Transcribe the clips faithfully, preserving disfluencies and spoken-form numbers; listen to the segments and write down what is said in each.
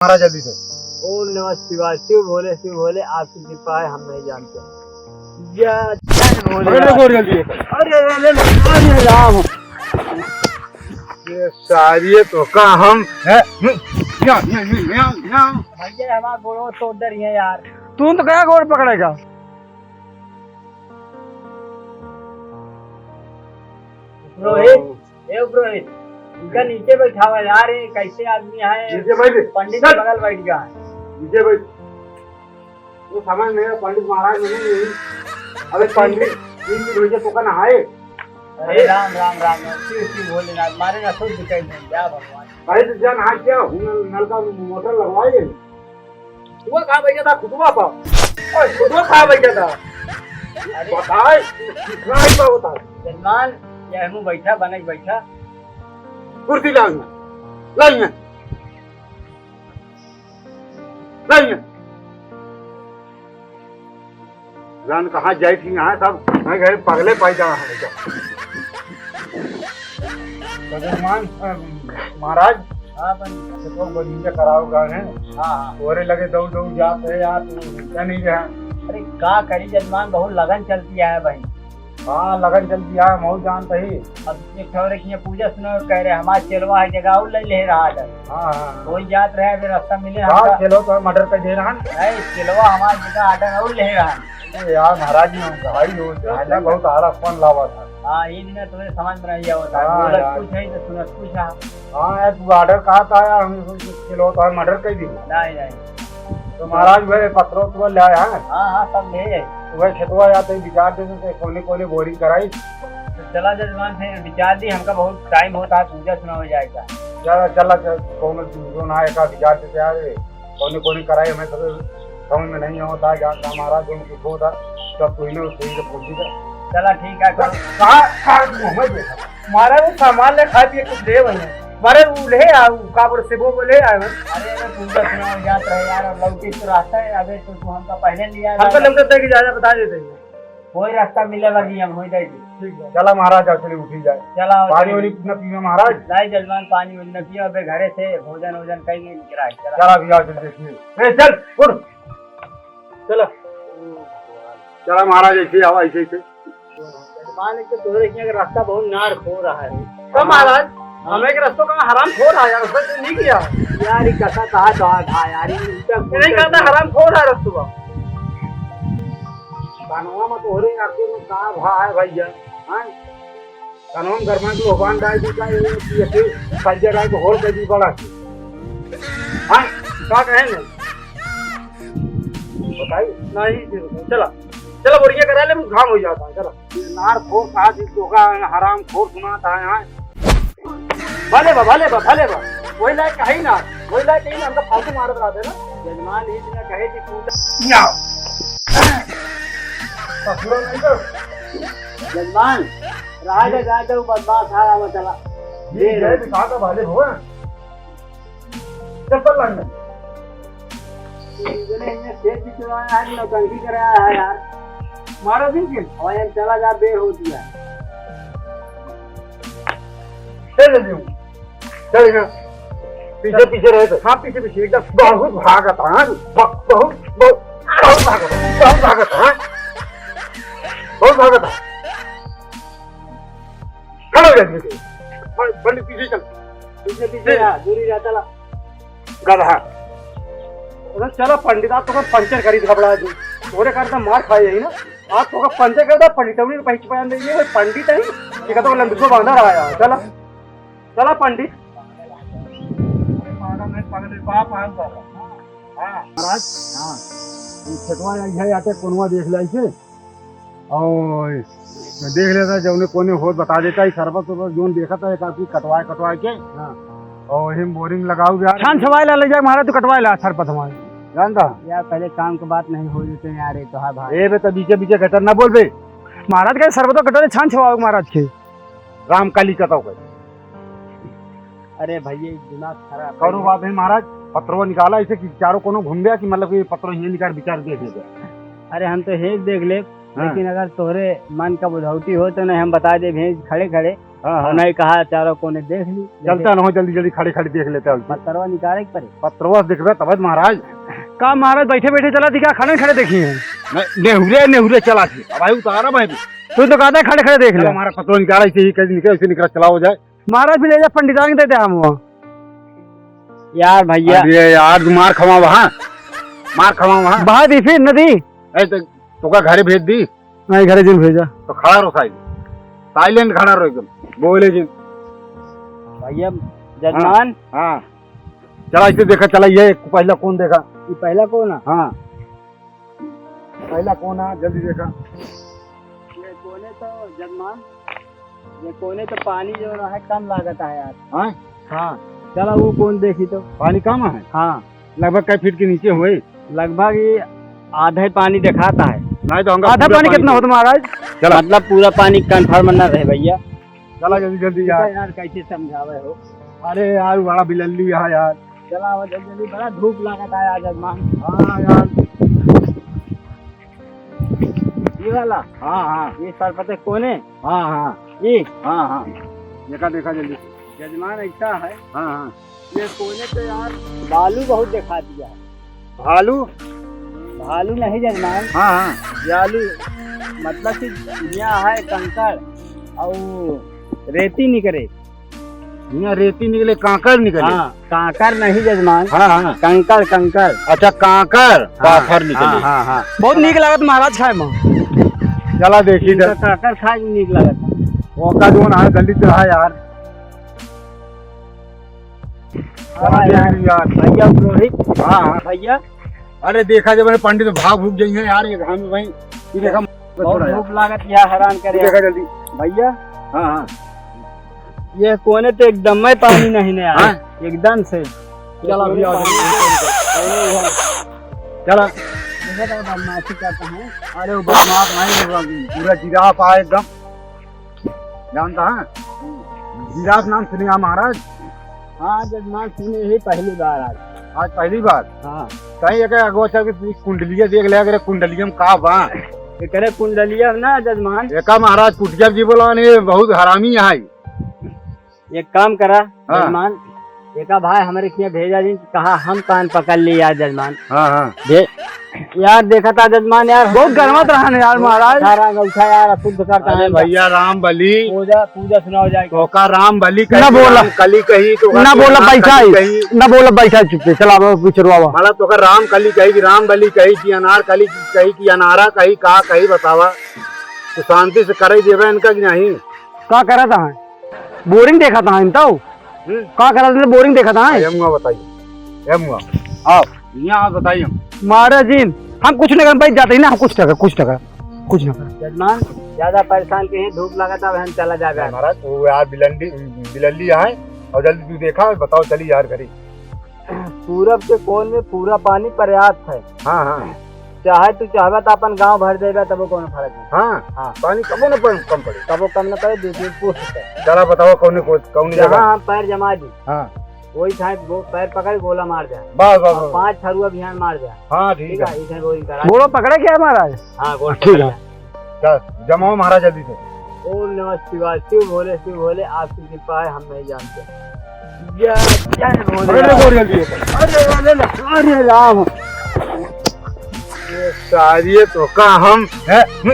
मारा जल्दी से। ओम नमः शिवाय, शिव भोले, शिव भोले, आपकी कृपा है, हम नहीं जानते। जय, जय भोले। पकड़ ले गोर जल्दी से। अरे, अरे, अरे, अरे राम। ये सारी तो का हम है? या, या, या, या, या। भैया, हमारा गोड़वा तोड़ दे रही है यार। तू तो क्या गोड़ पकड़ेगा? रोहित, ए रोहित, इनका नीचे बैठावा यार, ये कैसे आदमी है? नीचे बैठ। पंडित के बगल बैठ गया है। नीचे बैठ। वो समझ नहीं है, पंडित महाराज नहीं, नहीं। अबे पंडित, तीन दिन हो गए, तो का नहाए? अरे राम, राम, राम, राम, शिव, शिव भोलेनाथ, मारे ना शुद्ध कर दें, क्या भगवान। अरे तो जा नहा क्या, नल-, नल का मोटर लगवाए। खुदवा कहाँ बैठा था? खुदवा पर। ओए, खुदवा कहाँ बैठा था? अरे। बताए, कितना ही का होता है? जजमान, ये हमू बैठा, बनक बैठा। कुर्सी लाओ यहाँ। लाओ यहाँ। लाओ यहाँ। जान कहाँ जाई थी यहाँ सब, मैं कहे पगले पाई जा रहा है क्या? तो जजमान, अ, महाराज, हाँ, बन- तो बगीचा कराओ गाँव है। हाँ, हाँ। तोरे लगे दौड़ दौड़ जात है यार, तू क्या नहीं रहा? अरे, का करी जजमान, बहुत लगन चलती है भाई। हाँ, लगन चलती है, हम जानते ही। अब एक ठौरे की पूजा सुनो, कह रहे, हमार चेलवा है, जगह और ले ले रहा है। हाँ, हाँ, हाँ। कोई जात रहे, अभी रास्ता मिले हाँ, हमका। चलो तो मर्डर कर दे रहा है। नहीं, चेलवा हमार जगह आडन और ले रहा है। अरे यार, महाराज जी, हम भाई हो, तो हालांकि बहुत आला फोन लावा था। हाँ, ये दिन तुम्हें समझ में नहीं आवता। हाँ, बोलत यार। कुछ है तो सुनत कुछ है। हाँ, यार, तू ऑर्डर कहा था यार, हम सोचे चलो तो हम मर्डर कर दी। नहीं, नहीं। तो महाराज वह पत्रो तो ले आया है? हाँ, हाँ, सब ले आए। तो वह खेतवा जाते ही विचार देते थे, कोने कोने बोरिंग कराई। तो चला जजमान, फिर विचार दी, हमका बहुत टाइम होता है, पूजा सुना हो जाएगा। चला, चला, चल, कौन जो ना आएगा, विचार देते यार, कोने कोने कराई, हमें सब समझ में नहीं होता है, जानता महाराज, जो कुछ होता, सब कोई ने उससे ही तो पूछ लीजिए। चला, ठीक है, करो। कहाँ, कहाँ तू हमें देखा? मारे वो सामान ले खाए पिए कुछ ले वही है। मारे वो ले आ, वो का बोले, सेबो बोले आ। अरे, अरे, पूजा सुनाओ जात रहे यार, और लौटी तो रहता है। अबे तो तू हमका पहले लिया हमका था। लौटत है कि ज्यादा बता देते हैं। कोई रास्ता मिले बाकी हम हो जाए। ठीक है। चला महाराज, जाओ, चलिए उठी जाए। चला, पानी चलिए। वानी न पीवे महाराज। नहीं जजमान, पानी वानी न पियो, अबे घरे से भोजन वोजन कहीं नहीं निकला है। चला। चला भैया, चल देखिए। ए, चल, उठ। चला। चला महाराज, ऐसे आवा, ऐसे, ऐसे। जजमान, एक तो तोहरे हियाँ के रास्ता बहुत नार खो रहा है। तो महाराज, हाँ। हमें के रस्तों का हराम खो रहा है यार, उसमें तो नहीं किया। यार, ये कैसा कहा था, था यार, ये उल्टा ये नहीं पुल्टा कहता, हराम खो रहा है रस्तों का। कानवा में तोहरे आके में का भा है भैया, हाँ? कानवा में गरमा के लोबान डाल दी का, ये, ये, ये, पंजर डाल के होल कर दी बड़ा। हाँ, का कहे ना? बताइए। नहीं, चला। चला, बोरिया करा ले, घाम हो जाता है, चला। नार खोर कहा जी, तोका हराम खोर सुना था यहाँ। भले बा, भले बा, भले बा। वही लायक कही ना, वही लायक कही ना, हमका फालतू मारत रहते ना। जजमान हित ना कहे कि पूजा। या। ससुरा नहीं तो। जजमान, रहा दे, रहा दे, वो बदमाश आ रहा, वो चला। ये जय दिखा तो भले हो। चप्पल लाना। इतने में खेत भी चुराया है, नौटंकी कराया है यार। मारो दिन के। और हम चला जा, देर होती है। चल जल्दी हूँ। चल ना। पीछे पीछे रहे तो। हाँ, पीछे पीछे एकदम। बहुत भागत है, हाँ? ब-, बहुत, बहुत, बहुत भागत है, बहुत भागत है, हाँ? बहुत भागत है। खड़ा हो जा पीछे। बंडी पीछे चल। पीछे पीछे रहा, दूरी रहा, चला। गधा। अरे चला पंडित, आज तोका पंचर करी घबड़ा जी। तोरे करता मार खाए यही ना। आज तोका पंचर करता पंडित, उन्हीं पहच पहन दे, ये कोई पंडित है? ये कहता लंडुआ बांधा रहा है यार। चला। चला पंडित। पागल है, पागल है, बाप है बाबा। हाँ। महाराज, हाँ। ये खेतवा आई है, आते कोनवा देख लाई से। और देख लेता, जौने कोने होत बता देता, ई सरपत उरपत जौन देखत है, एक आदमी कटवाए, कटवाए के। हाँ। और वही में बोरिंग लगाऊ यार। छान छवाए ला ले जाए महाराज, तू कटवाए ला सरपत हमारे। जानता? यार, पहले काम के बात नहीं हो देते यार, ये तो है भाई। ए बे, तो बीचे बीचे गटर ना बोल बे। महाराज का सरपत कटोरे छान छवाओ महाराज के। राम काली कटाओ कर। अरे भैया, ई दिमाग खराब कौनो है। बात नहीं महाराज, पत्रो निकाला ऐसे कि चारों कोनो घूम गया कि मतलब कि पत्रो ये निकाल विचार देख ले। अरे हम तो हेज देख ले, हाँ। लेकिन अगर तोहरे मन का बुझौती हो तो नहीं, हम बता दे भेज खड़े खड़े। हाँ, हाँ। और नहीं कहा, चारों कोने देख ली। चलता ना हो, जल्दी जल्दी खड़े खड़े देख लेते हैं। पत्थरवा निकाले के पड़े। पत्थरवा देख रहा तब महाराज। का महाराज बैठे बैठे चला थी, का खड़े खड़े देखी है? नहीं, नेहुरे नेहुरे चला थी। अब भाई उतारा भाई। तू तो कहता है खड़े खड़े देख चलो, ले। हमारा पत्थरवा निकाला, इसे ही कहीं निकल, इसे निकल चला हो जाए। महाराज भी ले जा, पंडितान के दे दे हम वो। यार भैया। अरे यार, तू मार खवा वहाँ, मार खवा वहाँ। बहा दी फिर नदी। ऐ तो, तोका घरे भेज दी। नहीं, घरे जिन भेजा। तो खड़ा रहो साइड, साइलेंट खड़ा रहो एकदम, बोले जिन। भैया, जजमान। हाँ, हाँ। चला इसे देखा, चला ये पहला कौन देखा? ये पहला कौन है? हाँ, पहला कौन है, जल्दी देखा। ये कोने तो जजमान, ये कोने तो पानी जो है कम लागत है यार। हाँ? हाँ। चला वो कौन देखी तो। पानी कम है? हाँ। लगभग कै फीट के नीचे हुए? लगभग ये आधे पानी दिखाता है। नहीं तो हमका आधा पूरा पानी पानी कितना चाहिए। होता महाराज? चला। मतलब पूरा पानी कंफर्म ना रहे भैया। चला जल्दी जल्दी यार। यार कैसे समझावे हो? अरे यार बड़ा बिलल्ली है यार। चला आवा जल्दी जल्दी, बड़ा धूप लागत है यार जजमान। हाँ यार। ये वाला? हाँ, हाँ। ये सरपते कोने? हाँ, हाँ। ये? हाँ, हाँ। देखा, देखा जल्दी। जजमान ऐसा है। हाँ, हाँ। ये कोने तो यार भालू बहुत दिखा दिया है। भालू? भालू नहीं जजमान। हाँ, हाँ। जालू, मतलब कि यहाँ है कंकड़ और रेती निकरे। हियाँ रेती निकले, कांकड़ निकले। हाँ, कांकड़ नहीं जजमान। हाँ, हाँ। कंकड़, कंकड़। अच्छा, कांकड़, हाँ, पाथर निकले। हाँ, हाँ, हाँ। बहुत नीक लागत महाराज खाए में। चला देखी इनका इधर। कांकड़ खाए में नीक लागत। ओका जोन है, दलित रहा यार। हाँ चला यार। देखी यार। भैया पुरोहित। हाँ, हाँ। भैया। अरे देखा जब पंडित भाग भूग जाइए यार, ये घाम में भाई, ये देखा बहुत थोड़ा यार। धूप लागत यार, हैरान करे ये देखा यार। जल्दी। भैया। हाँ, हाँ। ये कोने तो एकदम में पानी नहीं ने आया। हाँ? एकदम से। चला भैया, पानी नहीं है। चला। देखा तो बदमाशी करता है। अरे वो बदमाश नहीं होगा, पूरा जिराफ आए एकदम। जानता है? जिराफ नाम सुने हैं महाराज? हाँ, जजमान सुने ही पहली बार आज। आज पहली बार? हाँ। कहीं एक अगवा चल के तू कुंडलिया देख ले, अगर कुंडलिया में का बा? एकरे कुंडलिया में ना जजमान। एका महाराज कुटिया जी बोला ने बहुत हरामी है। एक काम करा हाँ। जजमान, एका भाई हमरे किया भेजा जी, कहा हम कान पकड़ ली यार जजमान। हाँ, हाँ। भे-, यार देखा था जजमान यार, बहुत गरमात रहा ने यार महाराज। सारा अंगूठा यार अशुद्ध करता अरे है। भैया राम बली। पूजा, पूजा सुनाओ जाए। तोका राम बली कही, ना बोला। राम कली कही, तोका ना बोला, राम बैठा कली ही। कही। ना बोला, बैठा चुप्पे, चला अब पिछड़वा। मतलब तोका राम कली कही कि राम बली कही कि अनार कली कही कि अनारा कही, का कही बतावा? तो शांति से करे देवे इनका कि नहीं? का करत है? बोरिंग देखत है इनका। हम्म। का करत है? बोरिंग देखत है। ए मुआ बताइए, ए मुआ, आओ, यहाँ आओ, बताइए हम। महाराज जी, हम कुछ ना करब, बैठ जाते ही ना, हम कुछ ना करब, कुछ ना करब, कुछ ना करब। जजमान, ज्यादा परेशान के हैं, धूप लगा था, हम चला जावे। महाराज, वो यार बिलंडी, बिलल्ली है, और जल्दी तू देखा, बताओ, चली यार घरे। पूरब के कोन में पूरा पानी पर्याप्त है। हाँ, हाँ। चाहे तू चाहबा त अपन गाँव भर देबा, तबो कौनो फर्क नहीं। हाँ, हाँ। पानी कबो न पड़-, कम पड़े। कबो कम न पड़े, दो तीन फुट से। चला बताओ कौने को, कौने जहाँ जगह? हम पैर जमा दी, हाँ। वही ठाई गो-, पैर पकड़ गोला मार दे। बस, बस, और बस। पाँच फरुआ बिहान मार दे। हाँ, ठीक ठीक है। है, इधर बोरिंग करा। गोला पकड़े क्या महाराज? हाँ, गोला ठीक पकड़ है। ले। चल, जमाओ महाराज जल्दी से। ओम नमः शिवाय, शिव भोले, शिव भोले, आपकी कृपा है, हम नहीं जानते। जय, जय भोले। अरे, ले गोर जल्दी से। अरे, अरे, अरे, अरे राम। ये सारी ये तो का हम है? या,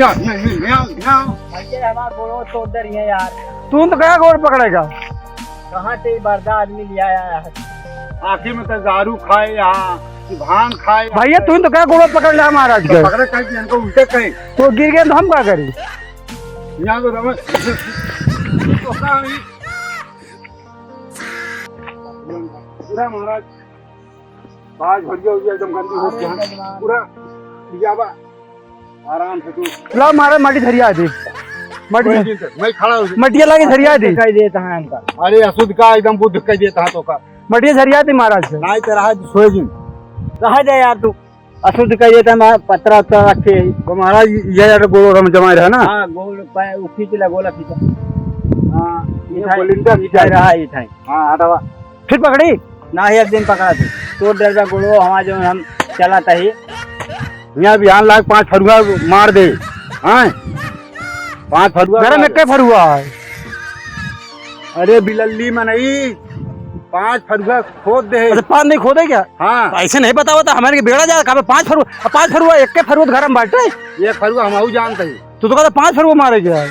या, या, या, या। भैया, हमारा गोड़वा तोड़ दे रही है यार। तू तो क्या गोड़ पकड़ेगा? कहाँ से ये बर्दा आदमी ले आया है? आखिर में तो दारू खाए यहाँ, कि भांग खाए यहाँ। भैया, तू तो क्या गोड़ पकड़ लिया महाराज तो के? पकड़े कहीं कि इनको उल्टे कहीं। तो गिर गए तो हम क्या करी? यहाँ तो रमन। तो कहाँ हुई? पूरा महाराज, बाज भरिया हुई एकदम गंदी हो गया। पूरा दिया बा। आराम से तू। ला मारे मटी धरिया दे। मटी कोई धर-, नहीं कर, मैं खड़ा हूँ। मटिया लाके धरिया दे। कह देता है हमका। अरे अशुद्ध का एकदम बुद्ध कह देता है तो का। मटिया धरिया दे महाराज से। नहीं तो रहा सोए जिन। रहा जाए यार तू। अशुद्ध कह देता है, मैं पत्रा उत्रा रखे ही। तो महाराज ये यार गोल हम जमाए रहे ना। हाँ, गोल पाए, वो खींच ला, गोला खींचा। हाँ, ये ये था, गोलिंदा ये खींचा। था, रहा, ये था। हाँ, हटावा। फिर पकड़ी? नाही, एक दिन पकड़ा थे। तोड़ डरबा गोड़ो, हमार जो हम चला तही। यहाँ बिहान लाग पाँच फरुआ मार दे। हाँ? पाँच फरुआ घर मार में दे। के फरुआ है? अरे बिलल्ली मनई, पाँच फरुआ खोद दे। अच्छा, पाँच नहीं खोदे क्या? हाँ। तो ऐसे नहीं बतावा तो हमारे के बेड़ा जा, कहाँ पे पाँच फरुआ, पाँच फरुआ, एक के फरुआ तो घर में बाटे। एक फरुआ हम आऊ जानते हैं। तू तो कहता पाँच फरुआ मारे क्या?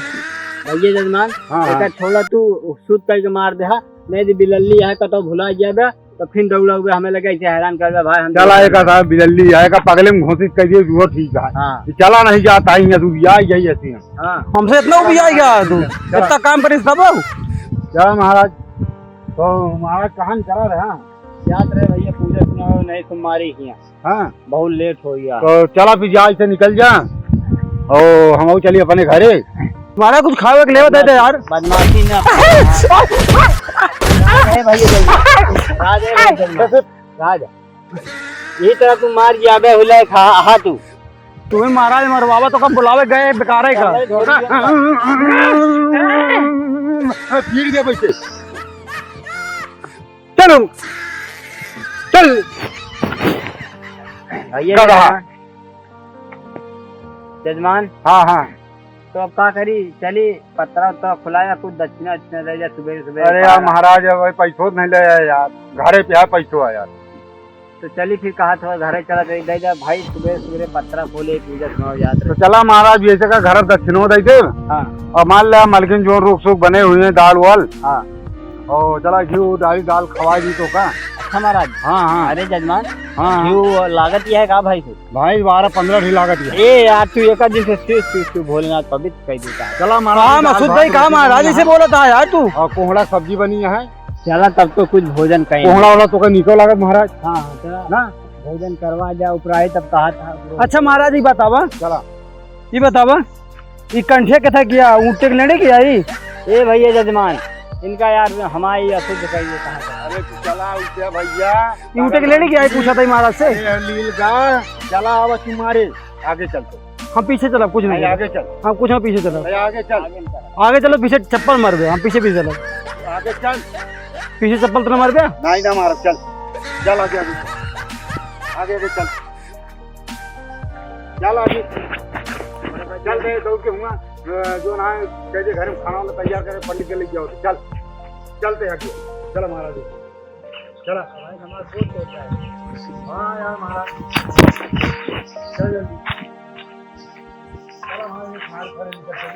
भैया जजमान, हाँ, हाँ। एका छोड़ा तू, सुत करके मार दे, हाँ। नहीं तो बिलल्ली है, कतो भुला गया बे, तो फिर दौड़ा हुआ हमें लगे ऐसे हैरान कर दे भाई, हम चला, एक आधा बिलल्ली है, एका पगले में घोंसित कर दिए, वो ठीक है। हाँ। ये चला नहीं जाता है, ये तू या यही ऐसी है। हाँ। हमसे इतना उबिया गया तू, चला। इतना काम करिस तब? चला महाराज, तो महाराज कहाँ निकला रहा? जात रहे भैया, पूजा सुनाओ, नहीं तुम्हारी हिया। हाँ। बहुत लेट हो गया। तो चला फिर जा, इसे निकल जा। ओ, हम चली अपने घरे। तुम्हारा कुछ खावे के लेवे दे दे यार। बदमाशी ना। राज है भैया, जल्दी। राज है भैया, जल्दी। राज। यही तरह तू मार गया बे, हुला खा, हा तू। तुम्हें महाराज मरवावा तो कब बुलावे गए, बेकार है का? फिर गए पैसे। चलो, चल। भैया गधा। जजमान, जजमान। हाँ, हाँ। तो अब का करी? चली, पत्रा उत्तरा खुलाया, कुछ दक्षिणा उक्षिणा दे जा सुबह सुबह। अरे यार महाराज, अब पैसो नहीं ले आया यार, घरे पे है पैसो है यार। तो चली फिर कहा था घरे चला दे, दे जा भाई, सुबह सुबह पत्रा खोले, पूजा सुनाओ, याद तो रहे। चला महाराज, ऐसे का घर दक्षिणो दे दे। हाँ। और मान लिया मलकिन जो रोक सोक बने हुए हैं, दाल वाल। हाँ। और चला घी डाली, दाल खवा दी तो का। अच्छा महाराज। हाँ, हाँ। अरे जजमान, हाँ, हाँ। घी लागत ही है का भाई से? भाई बारह पन्द्रह ठी लागत ही है। ए यार, तू एक दिन से शिव शिव शिव भोलेनाथ पवित्र कर देता है। चला महाराज, हाँ, दाल मसूद भात भाई, रोटी कहाँ महाराज बनी इसे है। बोला था यार तू? और कोहड़ा सब्जी बनी है। चला तब तो कुछ भोजन कहीं। कोहड़ा वाला तो का निको लागत महाराज। हाँ, हाँ, चला। ना? भोजन करवा जा, उपराई तब कहा था। अच्छा महाराज, ये बतावा। चला। ये बतावा। ई कंठिया कथा किया, ऊँटे के लेने की आई? ए भैया जजमान, इनका यार हमारी अशुद्ध करिए कहाँ से? अरे तू चला उठे भैया। ई ऊँटे के लेने की आई, पूछा था महाराज से। अरे लील गा, चला आवा तुम्हारे, आगे चल तो। हम पीछे चला, कुछ नहीं नहीं, चला। आगे चल। हम कुछ हम पीछे चला। अरे आगे चल। आगे चलो, पीछे चप्पल मारबे, हम पीछे पीछे चला। आगे चल। पीछे चप्पल तो ना मारबे? नहीं ना मारब, चल। चल आगे, आगे चल। आगे, आगे चल। चल आगे। चल बे, दौड़ के हुआ, अ, जो ना है, कह दे घर में खाना वाना तैयार करे, पंडित के लेके जाओ। चल, चलते हैं आगे। चलो महाराज जी। चला। भाई, हमारा बहुत होता है। हाँ यार महाराज। चल जल्दी। चलो महाराज, बाहर खड़े निकल चलो।